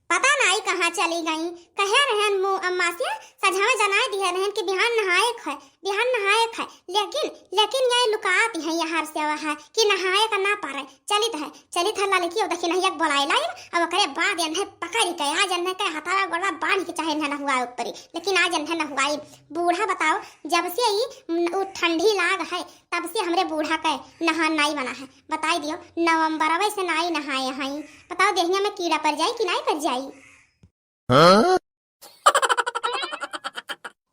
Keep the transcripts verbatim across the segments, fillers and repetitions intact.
पता नाई कहाँ चली गई। कहे रहन मु-, अम्मा से सझावे जनाए दिहे रहन कि बिहान नहाए क है, बिहान नहाए क है, लेकिन, लेकिन ये लुकात है यहाँ से वहाँ कि नहाए का ना पारे। चलित है, चलित है ललकी, अब देखी नहीं एक बोलाई लाई, अब ओकरे बाद एन्हे पकड़ के आज एन्हे के हथवा गोड़ा बांध के चाहे एन्हे नहुआए ऊपरी, लेकिन आज एन्हे नहुआई। बूढ़ा बताओ, जब से ई, उ ठंडी लाग है, तब से हमरे बूढ़ा के नहान नाई बना है। बताई दियो, नवंबरवे से नाई नहाए हई। बताओ, देहिया में कीड़ा पड़ जाई कि नाई पड़ जाई? हाँ?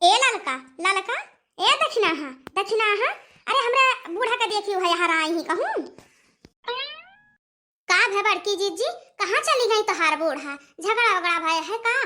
ए ललका, ललका, ए दखिनाहा, दखिनाहा, अरे हमरा बूढ़ा का देखियो है, यहाँ आई ही कहूँ। का भे बड़की जीजी, कहाँ चली गई तोहार बूढ़ा? झगड़ा वगड़ा भय है का?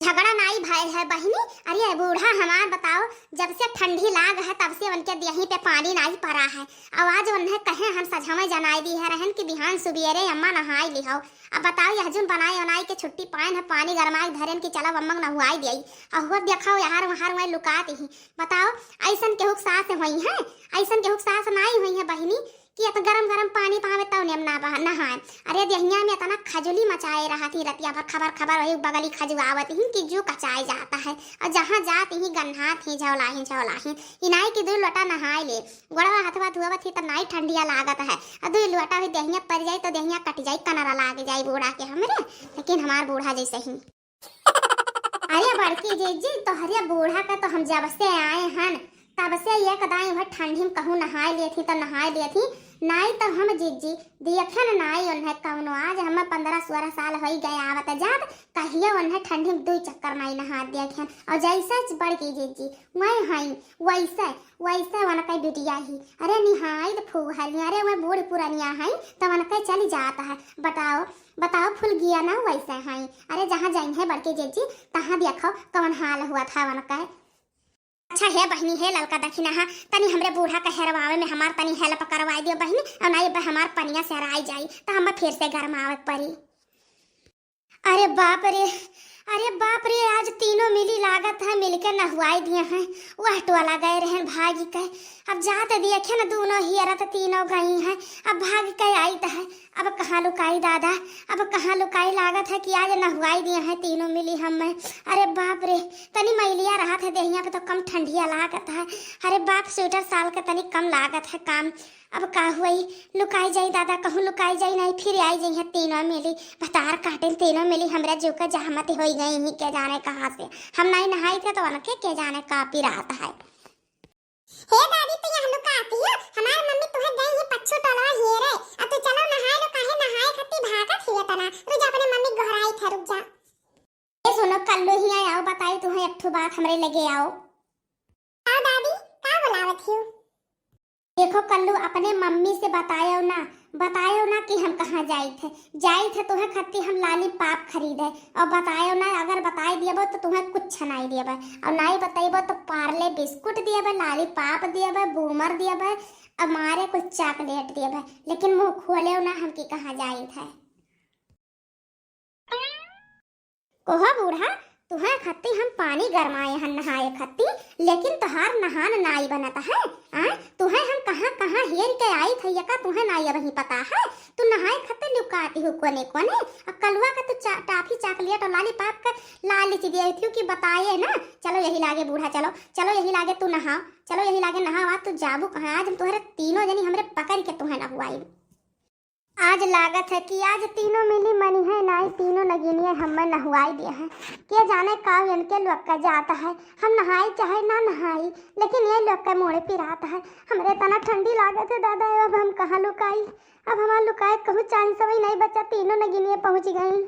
झगड़ा नाई भय है बहिनी। अरे बूढ़ा हमार बताओ, जब से ठंडी लाग है तब से उनके देही पे पानी नाई पड़ा है। अब आज उन्हें कहे हम सझावे जनाई दिहे रहन कि बिहान सुबेरे अम्मा नहाई लिहो। अब बताओ, यह जुन बनाए उनाई के छुट्टी पाएन है, पानी गरमाए धरेन कि चलो अम्मा नहुआई दियाई। अहुआ देखाओ यार वहाँ वहीं लुकात ही। बताओ, ऐसन केहू के सास होई है, ऐसन केहू के सास नाई होई है बहिनी कि अत गरम गरम पानी पावे तब नेम ना बहा-, नहाए। अरे देहिया में इतना खजुली मचाए रहा थी रतिया भर, खबर खबर वही बगली खजुआवत ही कि जू कचाए जाता है। और जहाँ जात ही गन्हात ही झौलाही झौलाही। इनाई कि दुई लोटा नहाए ले, गोड़वा हथवा धुआवत ही तब नाई ठंडिया लागत है। और दुई लोटा भी देहिया पड़ जाई तो देहिया कट जाई, कनरा लाग जाई बूढ़ा के हमरे, लेकिन हमार बूढ़ा जैसे ही। अरे बड़की जीजी, तोहरे बूढ़ा का तो हम जब से आए हन, तब से एक दाई वह ठंडी में कहूँ नहाए लेत ही तो नहाए लेत ही, नाई तो हम जीजी देखे न नाई उन्हें कौनो। आज हम पन्द्रह सोलह साल होई गए आवत जात, कहियो उन्हें ठंडी में दुई चक्कर नाई नहा देखे। और जैसे बड़की जीजी वही हई, वैसे, वैसे उनके बिटिया ही। अरे निहाई तो फूहरी, अरे वह बूढ़ पुरनिया हई तो उनके चली जात है। बताओ, बताओ फुलगिया ना वैसे हई। अरे जहाँ जाई है बड़की जीजी, तहाँ देखो कौन हाल हुआ था उनके। अच्छा हे बहिनी, हे ललका दखिनाहा, तनी हमरे बूढ़ा के हेरवावे में हमार तनी help करवाई दियो बहिनी, और नाई अब हमार पनिया सेराई जाई तो हम फिर से गरमावे के पड़ी। अरे बाप रे, अरे बाप रे, आज तीनों मिली लागत है मिलके नहुआई दिए हैं। वह टोला गए रहन भागी के, अब जात देखे न दूनों हियरत तीनों गई हैं, अब भाग के आई त है। अब कहाँ लुकाई दादा, अब कहाँ लुकाई, लागत है कि आज नहुआई दिए हैं तीनों मिली हम में। अरे बाप रे, तनी मैलिया रहत है देहिया पे तो कम ठंडिया लागत है। अरे बाप, स्वेटर साल के तनी कम लागत है काम। अब का हुई, लुकाई जाई दादा, कहूँ लुकाई जाई नहीं, फिर आई जाई है तीनों मिली, भतार काटे तीनों मिली, हमरा जो का जहमत होई गई ही, के जाने कहाँ से। हम नहीं नहाई थे तो उनके के जाने का पिरात है। हे दादी, तू यहाँ लुकाती हो? हमार मम्मी तुहे गई ही पच्छू टोलवा हेरे। अब तू चलो नहाए लो, काहे नहाए खाती भागत हिया तना? रुक जा, अपने मम्मी के गोहराई था, रुक जा। ए सुनो कल्लू, हिया आओ, बताई तुहे एक ठो बात, हमरे लगे आओ। आओ दादी, का बुलावत हियो? देखो कल्लू, अपने मम्मी से बतायो ना, बतायो ना कि हम कहाँ जाइत है। जाइत है तुहे खत्ती हम lollipop खरीदे, और बतायो ना, अगर बताई दियबो तो तुहे कुछ नाई दियबे, और नाई बतैबो तो पार्ले बिस्कुट दियबे, lollipop दियबे, बूमर दियबे, और मारे कुछ chocolate दियबे, लेकिन मुँह खोलेउ ना हम कि कहाँ जाइत है। कोहा बूढ़ा, तुहे खत्ती हम पानी गरमाए हन नहाए खत्ती, लेकिन तोहार नहान नाई बनत है। आ, तुहे हम कहाँ कहाँ हेर के आई थे, यका तुहे नाई अबही पता है। तू नहाए खत्ती लुकाती हो कोने कोने। अब कलुआ का तू चा-, टाफी, चॉकलेट और lollipop का लालच दिए थी कि बताए ना, चलो यही लागे बूढ़ा, चलो, चलो यही लागे तू नहाओ, चलो यही लागे नहाओ। आज तू जाबू कहाँ? आज हम तुहरे तीनों जनी हमरे पकड़ के तुहे नहुआई। आज लागत है कि आज तीनों मिली मनी है नाई, तीनों नगिनिया हमें नहुआई दिया है। के जाने का इनके लोग का जाता है, हम नहाई चाहे ना नहाई, लेकिन ये लोग का मोड़े पिरात है। हमरे तना ठंडी लागत है दादा, अब हम कहाँ लुकाई? अब हमार लुकाए कहूँ chance वही नहीं बचा, तीनों नगिनिया पहुँच गई।